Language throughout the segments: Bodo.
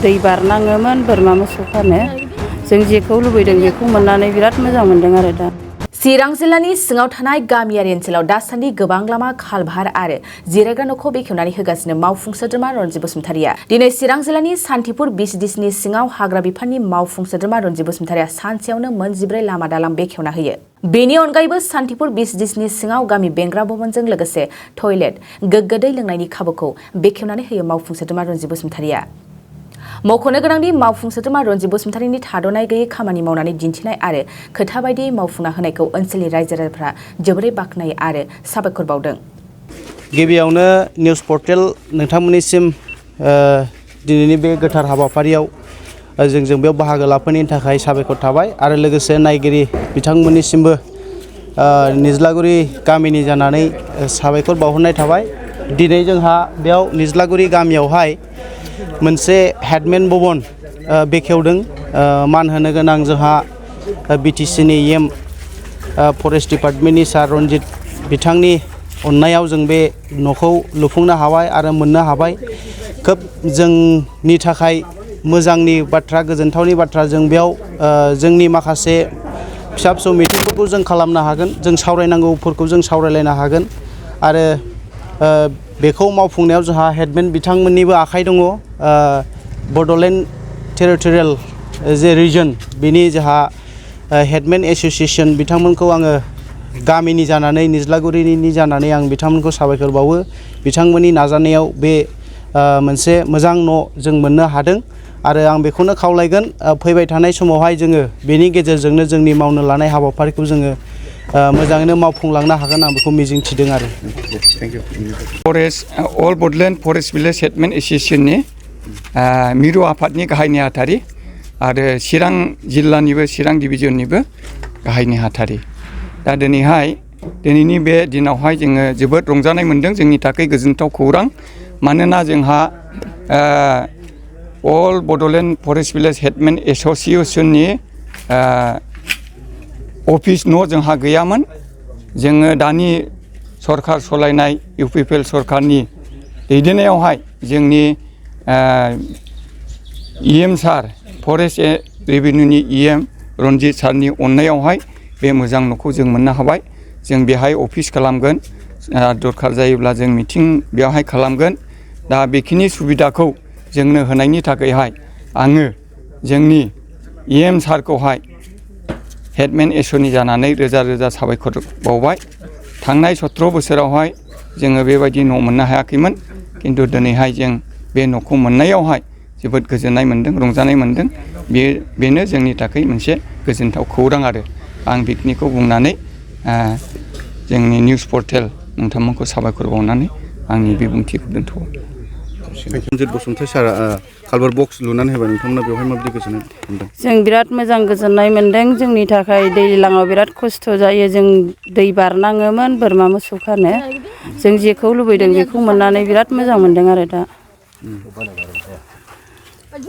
दै बारनाङोमोन बोरमा मोसौ खानो जों जेखौ लुबैदों बेखौ मोननानै बिराद मोजां मोनदों आरो दा चिरां जिल्लानि सिङाव थानाय गामियारि ओनसोलाव दासान्दि गोबां लामा खालभार आरो जिरायग्रा न'खौ बेखेवनानै होगासिनो मावफुं सोद्रोमा रनजित बसुमतारिया दिनै चिरां जिल्लानि सान्थिपुर बिसदिसनि सिङाव हाग्रा बिफाननि मावफुं सोद्रोमा रनजित बसुमतारिया सानसेयावनो मोन 14 लामा दालां बेखेवना होयो। बेनि अनगायैबो सान्थिपुर बिसदिसनि सिङाव गामि बेंग्रा भवनजों लोगोसे टयलेट गोग्गो दै लोंनायनि खाबुखौ बेखेवनानै होयो मावफुं सोद्रोमा रनजित बसुमतारिया। मख'नो गोनांदि मावफुं सोद्रोमा रनजित बसुमतारिनि थाद'नाय गैयै खामानि मावनानै दिन्थिनाय आरो खोथा बायदियै मावफुंना होनायखौ ओनसोलनि रायजो राजाफ्रा जोबोरै बाख्नायो आरो साबायखर बावदों। गिबियावनो निउस पर्टेल नोंथांमोननिसिम दिनैनि बे गोथार हाबाफारियाव जों बेयाव बाहागो लाफैनायनि थाखाय साबायखर थाबाय आरो लोगोसे नायगिरि बिथांमोननिसिमबो निज्लागुरि गामिनि जानानै साबायखर बावहरनाय थाबाय। दिनै जोंहा बेयाव निज्लागुरि गामियावहाय मोनसे हेडमेन भवन बेखेवदों। मान होनो गोनां जोंहा बिटिसिनि एम फरेस्ट डिपार्टमेन्टनि सार रनजित बिथांनि अननायाव जों बे न'खौ लुफुंनो हाबाय आरो मोननो हाबाय। खोब जोंनि थाखाय मोजांनि बाथ्रा गोजोनथावनि बाथ्रा। जों बेयाव जोंनि माखासे फिसा फिसौ मिटिंफोरखौ जों खालामनो हागोन, जों सावरायनांगौफोरखौ जों सावरायलायनो हागोन आरो बेखौ मावफुंनायाव जोंहा हेडमेन बिथांमोननिबो आखाइ दङ। बड'लेण्ड टेरिटरियेल जे रिजन बिनि जोंहा हेडमेन एस'सिएसन बिथांमोनखौ आङो गामिनि जानानै निज्लागुरिनि जानानै आं बिथांमोनखौ साबायखर बावो। बिथांमोननि नाजानायाव बे मोनसे मोजां न' जों मोननो हादों आरो आं बेखौनो खावलायगोन फैबाय थानाय समावहाय जोङो बेनि गेजेरजोंनो जोंनि मावनो लानाय हाबाफारिखौ जोङो मोजाङैनो मावफुंलांनो हागोन आं बेखौ मिजिं थिदों आरो। फरेस्ट अल बड'लेण्ड फरेस्ट भिलेज हेडमेन एस'सिएशननि मिरु आफादनि गाहाय नेहाथारि आरो चिरां जिल्लानिबो चिरां डिभिजननिबो गाहाय नेहाथारि। दा दिनैनि बे दिनावहाय जोङो जोबोद रंजानाय मोनदों। जोंनि थाखाय गोजोनथाव खौरां, मानोना जोंहा अल बड'लेण्ड फरेस्ट भिलेज हेडमेन एस'सिएशननि अफिस न' जोंहा गैयामोन। जोङो दानि सरखार सलायनाय इउपिपिएल सरखारनि दैदेननायावहाय जोंनि इएम सार फरेस्ट रेभिनिउनि इएम रनजित सारनि अननायावहाय बे मोजां न'खौ जों मोननो हाबाय। जों बेहाय अफिस खालामगोन, दरखार जायोब्ला जों मिटिं बेवहाय खालामगोन। दा बेखिनि सुबिदाखौ जोंनो होनायनि थाखायहाय आङो जोंनि इएम सारखौहाय हेडमेन एस'नि जानानै रोजा रोजा साबायखर बावबाय। थांनाय 17 बोसोरावहाय जोङो बेबायदि न' मोननो हायाखैमोन, खिन्थु दिनैहाय जों बे न'खौ मोननायावहाय जोबोद गोजोननाय मोनदों, रंजानाय मोनदों। बेनो जोंनि थाखाय मोनसे गोजोनथाव खौरां आरो आं बेखिनिखौ बुंनानै जोंनि निउस पर्टेल नोंथांमोनखौ साबायखर बावनानै आंनि बिबुंथिखौ दोनथ'बाय। रनजित बसुमतारी सारा कालभार बक्स लुनानै होबाय, नोंथांमोना बेवहाय माबायदि गोजोननाय मोनदों? जों बिराद मोजां गोजोननाय मोनदों। जोंनि थाखाय दैज्लाङाव बिराद खस्थ' जायो, जों दै बारनाङोमोन बोरमा मोसौ खानो जों जेखौ लुबैदों बेखौ मोननानै बिराद मोजां मोनदों आरो दा।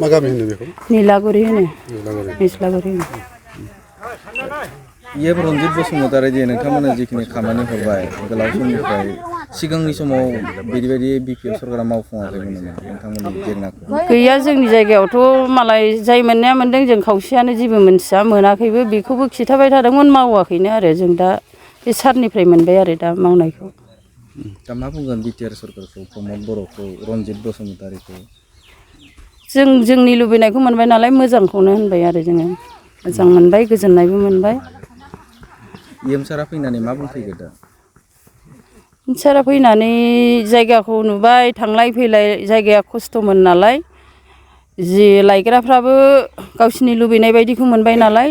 मा गामि होनो बेखौ? निज्लागुरि होनो। निज्लागुरि होनो। इएम रनजित बसुमतारी जे नोंथांमोना जिखिनि खामानि हरबाय गोलाव समनिफ्राय, सिगांनि समाव बिबायदि बिपिएल सरकारा मावफुङाखैमोन नामा नोंथांमोननि जेंनाखौ? गैया, जोंनि जायगायावथ' मालाय जाय मोननाया मोनदों, जों खावसेयानो जेबो मोनथिया, मोनाखैबो। बेखौबो खिथाबाय थादोंमोन, मावाखैनो आरो। जों दा बे सारनिफ्राय मोनबाय आरो दा मावनायखौ। दा मा बुंगोन बिटिआर सरकारखौ, प्रमद बर'खौ, रनजित बसुमतारीखौ? जों जोंनि लुबैनायखौ मोनबाय नालाय मोजांखौनो होनबाय आरो जोङो। मोजां मोनबाय, गोजोननायबो मोनबाय। इएम सारा फैनानै मा बुंफैखो दा? सारा फैनानै जायगाखौ नुबाय, थांलाय फैलाय जायगाया खस्थ'मोन नालाय, जि लायग्राफ्राबो गावसिनि लुबैनाय बायदिखौ मोनबाय नालाय,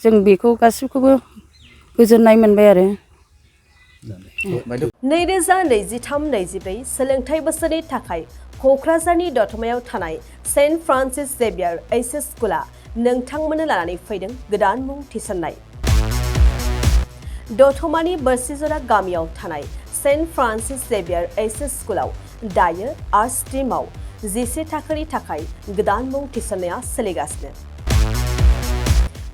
जों बेखौ गासिबखौबो गोजोननाय मोनबाय आरो। 2023-24 सोलोंथाइ बोसोरनि थाखाय क'क्राझारनि दतमायाव थानाय सेन्ट फ्रान्सिस जेभियार एचएस स्कुला नोंथांमोननो लानानै फैदों गोदान मुं थिसननाय। दतमानि बोरसिजरा गामियाव थानाय सेन्ट फ्रान्सिस जेभियार एचएस स्कुलाव दायो आर्ट्स स्ट्रिमाव 11 थाखोनि थाखाय गोदान मुं थिसननाया सोलिगासिनो।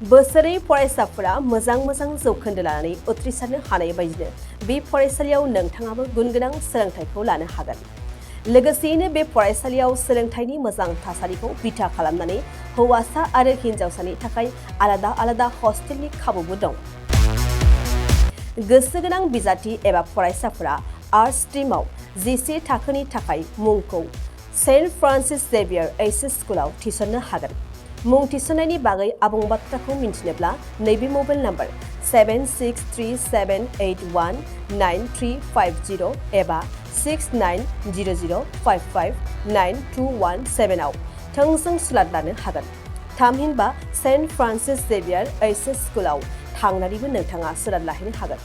बोसोरै फरायसाफोरा मोजां जौखोन्दो लानानै उथ्रिसारनो हानाय बायदिनो बे फरायसालियाव नोंथाङाबो गुन गोनां सोलोंथाइखौ लानो हागोन। लोगोसेयैनो बे फरायसालियाव सोलोंथाइनि मोजां थासारिखौ बिथा खालामनानै हौवासा आरो हिन्जावसानि थाखाय आलादा आलादा हस्टेलनि खाबुबो दं। गोसो गोनां बिजाथि एबा फरायसाफोरा आर्ट्स स्ट्रिमाव जिसे थाखोनि थाखाय मुंखौ सेन्ट फ्रान्सिस जेभियार एचएस स्कुलाव थिसननो हागोन। मुं थिसननायनि बागै आबुं बाथ्राखौ मिन्थिनोब्ला नैबे मबाइल नाम्बार 7637819350 एबा 6900559217 आव थोंजों सुलाद लानो हागोन। थामहिनबा सेन्ट फ्रान्सिस जेभियार एचएस स्कुलाव थांनानैबो नोंथाङा सुलाद लाहैनो हागोन।